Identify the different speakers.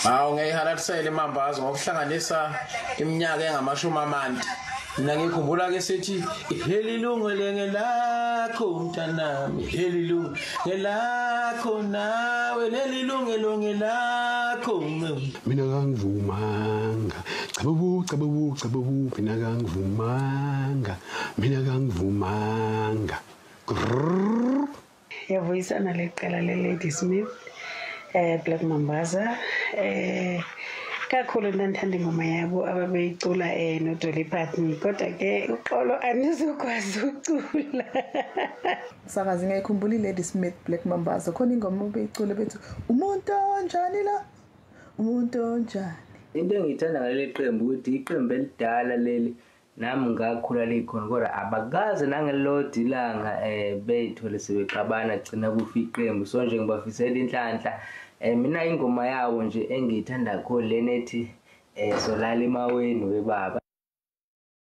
Speaker 1: Hawu, ngiyayihalalisela iMambazo ngokuhlanganisa iminyaka engamashumi amane. Mina ngikhumbula ke sithi helilungelo ngelakho mntanami, helilungelo ngelakho nawe, leli lungelo ngelakho.
Speaker 2: Mina kangivumanga, cabubu cabubu cabubu, mina kangivumanga, mina kangivumanga. Grrrr.
Speaker 3: Yavuyisana leqela le-Ladysmith Black Mambaza. Kakhulu ndandithanda ingoma yabo ababeyicula noDolly Parton, kodwa ke uxolo, andizukwazi ucula.
Speaker 4: Msakazi, ngiyayikhumbula i-Ladysmith Black Mambazo. Khona ingoma beyicula bethi umuntu onjani la, umuntu onjani.
Speaker 5: Into engiyithanda ngaleli qembu ukuthi iqembu elidala leli, nami ngakhula likhona, kodwa abakaze nangelilodwa ilanga beyithole sebexabana gcina kufa iqembu. So nje ngibafisela inhlanhla. Mina ingoma yawo nje engiyithanda kakhulu lena ethi solala emaweni webaba.